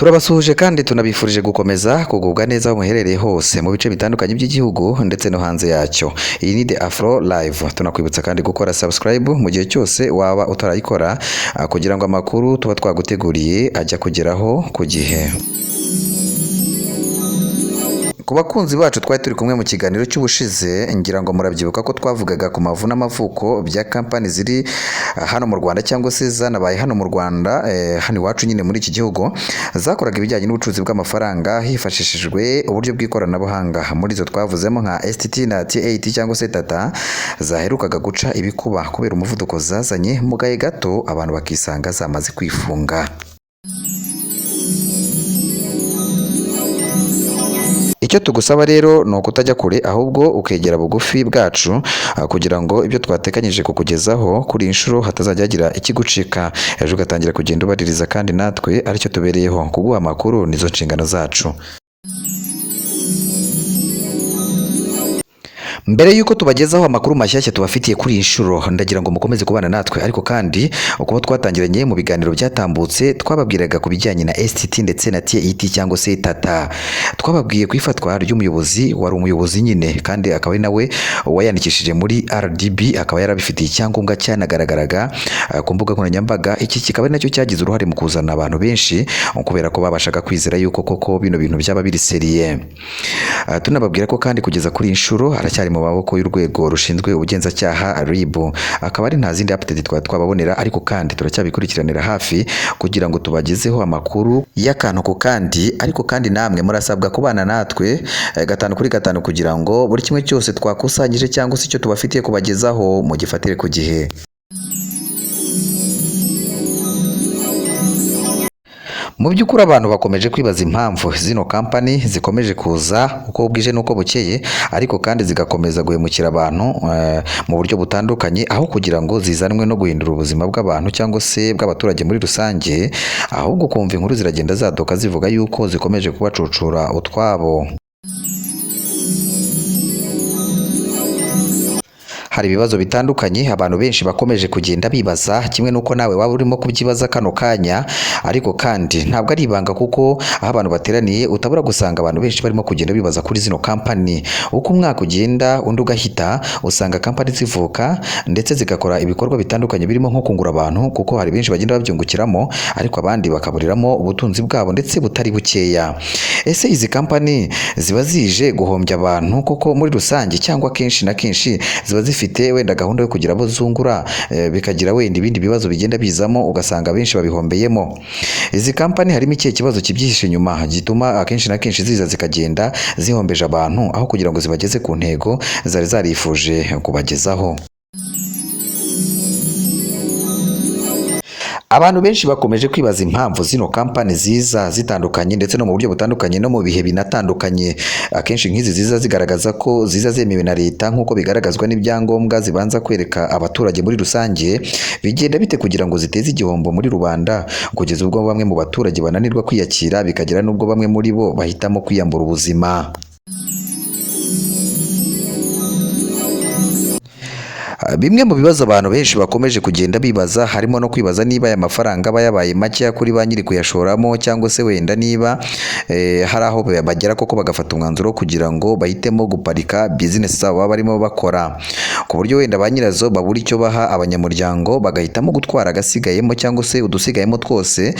Turabasuhuje kandi tunabifurije gukomeza kugubwa neza aho muherereye hose mu bice bitandukanye by'igihugu ndetse no hanze yacyo. Iyi ni The Afro Live. Tunakwibutsa kandi gukora subscribe mu gihe cyose waba utarayikora, kugira ngo amakuru tuba twaguteguriye ajya kugeraho ku gihe. Ku bakunzi bacu twari turi kumwe mu kiganiro cy'ubushize, ngira ngo murabyibuka ko twavugaga ku mavu n'amavuko bya kampani ziri hano mu Rwanda cyangwa se zanabaye hano mu Rwanda, hano iwacu nyine muri iki gihugu, zakoraga ibijyanye n'ubucuruzi bw'amafaranga hifashishijwe uburyo bw'ikoranabuhanga. Muri izo twavuzemo nka STT na TAT cyangwa se Tata, zaherukaga guca ibikuba kubera umuvuduko zazanye mu gahe gato, abantu bakisanga zamaze kwifunga. Icyo tugusaba rero ni ukutajya kure, ahubwo ukegera bugufi bwacu, kugira ngo ibyo twateganyije kukugezaho kuri iyi nshuro hatazajya hagira ikigucika, ejo ugatangira kugenda ubaririza, kandi natwe aricyo tubereyeho, kuguha amakuru nizo nshingano zacu. Mbere y'uko tubagezaho amakuru mashyashya tubafitiye kuri iyi nshuro, ndagira ngo mukomeze kubana natwe. Ariko kandi ukuba twatangiranye mu biganiro byatambutse, twababwiraga ku bijyanye na STT ndetse na TAT cyangwa se Tata. Twababwiye ku ifatwa ry'umuyobozi wari umuyobozi nyine, kandi akaba ari nawe wayandikishije muri RDB, akaba yarabifitiye icyangombwa cyanagaragaraga ku mbuga nkoranyambaga. Iki kikaba ari nacyo cyagize uruhare mu kuzana abantu benshi, kubera ko babashaga kwizera yuko koko bino bintu byaba biri sérieux. Tunababwira ko kandi kugeza kuri iyi nshuro aracyari mu maboko y'urwego rushinzwe ubugenzacyaha RIB, akaba ari nta zindi update twaba twababonera, ariko kandi turacyabikurikiranira hafi kugira ngo tubagezeho amakuru y'akantu ku kandi. Ariko kandi namwe murasabwa kubana natwe gatanu kuri gatanu, kugira ngo buri kimwe cyose twakusanyije cyangwa se icyo tubafitiye kubagezaho mugifatire ku gihe. Mu by'ukuri abantu bakomeje kwibaza impamvu zino kampani zikomeje kuza uko bwije n'uko bukeye, ariko kandi zigakomeza guhemukira abantu mu buryo butandukanye, aho kugira ngo zizanwe no guhindura ubuzima bw'abantu cyangwa se bw'abaturage muri rusange, ahubwo kumva inkuru ziragenda zaduka zivuga yuko zikomeje kubacucura utwabo. Hari ibibazo bitandukanye abantu benshi bakomeje kugenda bibaza, kimwe n'uko nawe waba urimo kubyibaza kano kanya. Ariko kandi ntabwo ari ibanga, kuko aho abantu bateraniye utabura gusanga abantu benshi barimo kugenda bibaza kuri zino kampani. Uko umwaka ugenda undi ugahita, usanga kampani zivuka ndetse zigakora ibikorwa bitandukanye, birimo nko kungura abantu, kuko hari benshi bagenda babyungukiramo, ariko abandi bakaburiramo ubutunzi bwabo ndetse butari bukeya. Ese izi kampani ziba zije guhombya abantu koko muri rusange, cyangwa kenshi na kenshi ziba zifite wenda gahunda yo kugira abo zungura, bikagira wenda ibindi bibazo bigenda bizamo, ugasanga benshi babihombeyemo? Izi kampani harimo ikihe kibazo kibyihishe inyuma gituma akenshi na kenshi ziza zikagenda zihombeje abantu, aho kugira ngo zibageze ku ntego zari zarifuje kubagezaho? Abantu benshi bakomeje kwibaza impamvu zino kampani ziza zitandukanye, ndetse no mu buryo butandukanye, no mu bihe binatandukanye. Akenshi nk'izi ziza zigaragaza ko ziza zemewe na leta, nk'uko bigaragazwa n'ibyangombwa zibanza kwereka abaturage muri rusange. Bigenda bite kugira ngo ziteze igihombo muri rubanda, kugeza ubwo bamwe mu baturage bananirwa kwiyakira, bikagera n'ubwo bamwe muri bo bahitamo kwiyambura ubuzima? Bimwe mu bibazo abantu benshi bakomeje kugenda bibaza, harimo no kwibaza niba aya mafaranga aba yabaye makeya kuri ba nyiri kuyashoramo, cyangwa se wenda niba hari aho bagera koko bagafata umwanzuro kugira ngo bahitemo guparika bizinesi zabo baba barimo bakora, ku buryo wenda ba nyirazo babura icyo baha abanyamuryango, bagahitamo gutwara agasigayemo cyangwa se udusigayemo twose,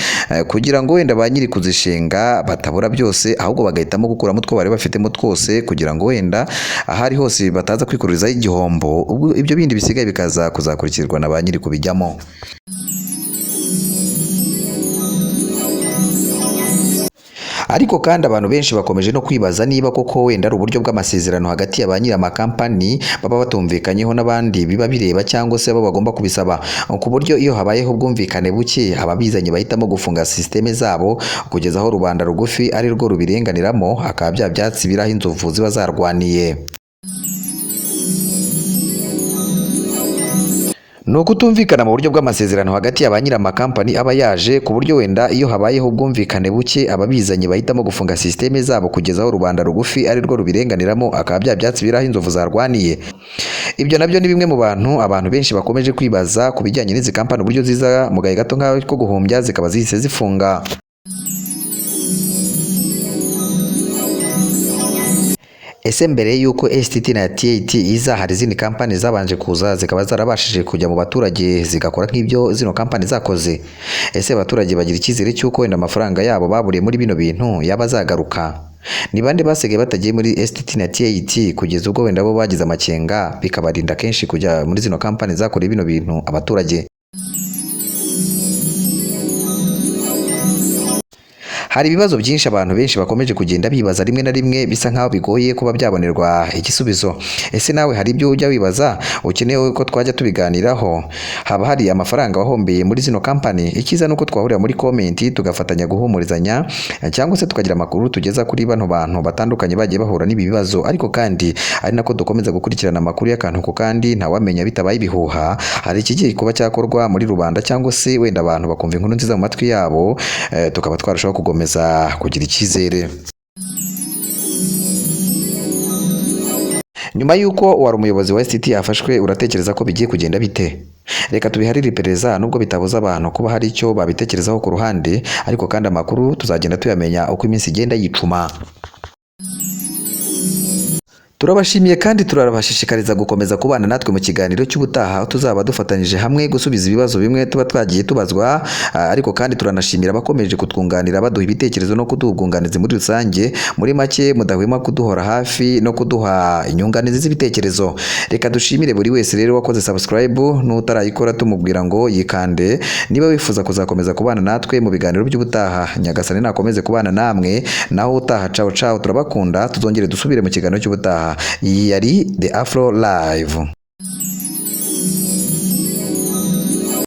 kugira ngo wenda ba nyiri kuzishinga batabura byose, ahubwo bagahitamo gukuramo utwo bari bafitemo twose, kugira ngo wenda ahari hose bataza kwikururizaho igihombo, ubwo ibyo bindi bisigaye bikaza kuzakurikirwa na ba nyiri kubijyamo. Ariko kandi abantu benshi bakomeje no kwibaza niba koko wenda ari uburyo bw'amasezerano hagati ya ba nyiri amakampani baba batumvikanyeho n'abandi biba bireba, cyangwa se abo bagomba kubisaba, ku buryo iyo habayeho ubwumvikane buke ababizanye bahitamo gufunga sisiteme zabo, kugeza aho rubanda rugufi ari rwo rubirenganiramo, akaba bya byatsi biri aho inzovu ziba zarwaniye. Ni ukutumvikana mu buryo bw'amasezerano hagati ya ba nyir'amakampani aba yaje, ku buryo wenda iyo habayeho ubwumvikane buke ababizanye bahitamo gufunga sisiteme zabo, kugeza aho rubanda rugufi ari rwo rubirenganiramo, akaba bya byatsi biri aho inzovu zarwaniye. Ibyo nabyo ni bimwe mu bantu abantu benshi bakomeje kwibaza ku bijyanye n'izi kampani, uburyo ziza mu gahe gato nk'ako ko guhumbya zikaba zihise zifunga. Ese mbere y'uko STT na TAT iza, hari izindi kampani zabanje kuza zikaba zarabashije kujya mu baturage zigakora nk'ibyo zino kampani zakoze? Ese abaturage bagira icyizere cy'uko wenda amafaranga yabo baburiye muri bino bintu yaba azagaruka? Ni bande basigaye batagiye muri STT na TAT kugeza ubwo wenda bo bagize amakenga, bikabarinda kenshi kujya muri zino kampani zakoreye bino bintu abaturage? Hari ibibazo byinshi abantu benshi bakomeje kugenda bibaza, rimwe na rimwe bisa nkaho bigoye kuba byabonerwa igisubizo. Ese nawe hari ibyo ujya wibaza ukeneye ko twajya tubiganiraho? Haba hari amafaranga wahombeye muri zino kampani? Icyiza ni uko twahurira muri comment tugafatanya guhumurizanya, cyangwa se tukagira amakuru tugeza kuri bano bantu batandukanye bagiye bahura n'ibi bibazo. Ariko kandi ari nako dukomeza gukurikirana amakuru y'akantu ku kandi, ntawamenya bitabaye ibihuha, hari ikigiye kuba cyakorwa muri rubanda, cyangwa se wenda abantu bakumva inkuru nziza mu matwi yabo, tukaba twarushaho kugomeza kugira icyizere. Nyuma y'uko wari umuyobozi wa STT yafashwe, uratekereza ko bigiye kugenda bite? Reka tubiharire iperereza, nubwo bitabuza abantu kuba hari icyo babitekerezaho ku ruhande, ariko kandi amakuru tuzagenda tuyamenya uko iminsi igenda yicuma. Turabashimiye kandi turabashishikariza gukomeza kubana natwe mu kiganiro cy'ubutaha, aho tuzaba dufatanyije hamwe gusubiza ibibazo bimwe tuba twagiye tubazwa, ariko kandi turanashimira abakomeje kutwunganira baduha ibitekerezo no kuduha ubwunganizi muri rusange. Muri make, mudahwema kuduhora hafi no kuduha inyunganizi z'ibitekerezo. Reka dushimire buri wese rero wakoze subscribe, n'utarayikora tumubwira ngo yikande niba wifuza kuzakomeza kubana natwe mu biganiro by'ubutaha. Nyagasani nakomeze kubana namwe, naho utaha. Cawo cawo, turabakunda, tuzongere dusubire mu kiganiro cy'ubutaha. Iyi yari The Afro Live.